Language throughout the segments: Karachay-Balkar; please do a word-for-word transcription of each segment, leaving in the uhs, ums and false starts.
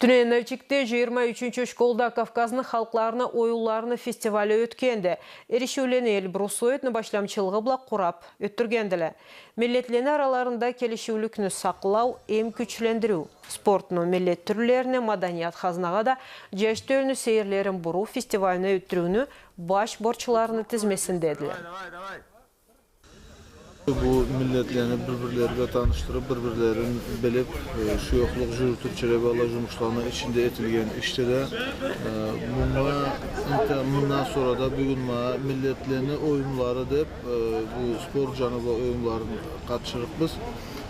Тюнене Нальчикде жыйырма ючюнчю школда Кавказны халкъларыны оюнларыны фестивалы ётгенди. Эришиулени Эльбрус Союзну башламчылыгъы бла къурап ётдюргендиле. Миллетлени араларында келишиулюкню сакълау эм кючлендириу, спортну миллет тюрлерине, маданият хазнагъа да жаш тёлюню сейирлерин буруу фестивалны ётдюрюуню баш борчларыны тизмесиндедиле. Бу миллетлени бир-бирлери бла танышдырып, бир-бирлерин билип, э, шуёхлукъ жюрютюрча эре бу жумушланы ичинде этилген ишди да, э, мынга, энтда, мындан сора да бюгюн ма миллетлени оюнлары деп, э, бу спорт жаныб оюнларын къатышырыкъбыз,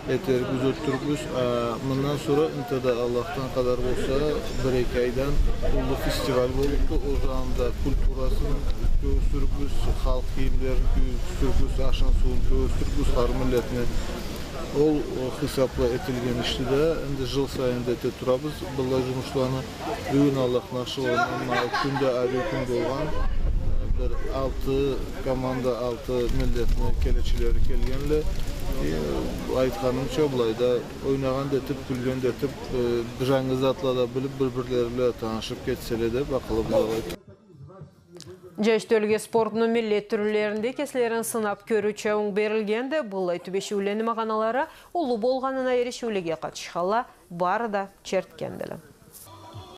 этерикбиз, ётдюрюрбюз. А мындан сора энтда Аллахдан къадар болса, бир-эки айдан уллу фестиваль боллукъду. Ол жанында культурасын кёргюзтюрюрбюз, халкъ кийимлерин кёргюзтюрюрбюз, ашын-суун кёргюзтюрюрбюз хар миллетни. Ол, о, хисапла этилген ишди да, энди жыл сайын да эте турабыз быллай жумушланы. Бюгюн Аллахны ашхы болгъан, амма кюн да ариу кюн болгъан. Бир алты команда, алты миллетни келечилери келгенле. Э, айтханымча, былайда ойнагъан да этип, кюлген да этип, э, жангы затла да билип, бир-бирлери бла танышып кетселе деп акъылыбызда бар. Жаш тёлюге спортну миллет тюрлеринде кеслерин сынап кёрюуча онг берилгенди. Быллай тюбешиулени магъаналары уллу болгъанына эришиулеге къатышханла бары да чертгендиле.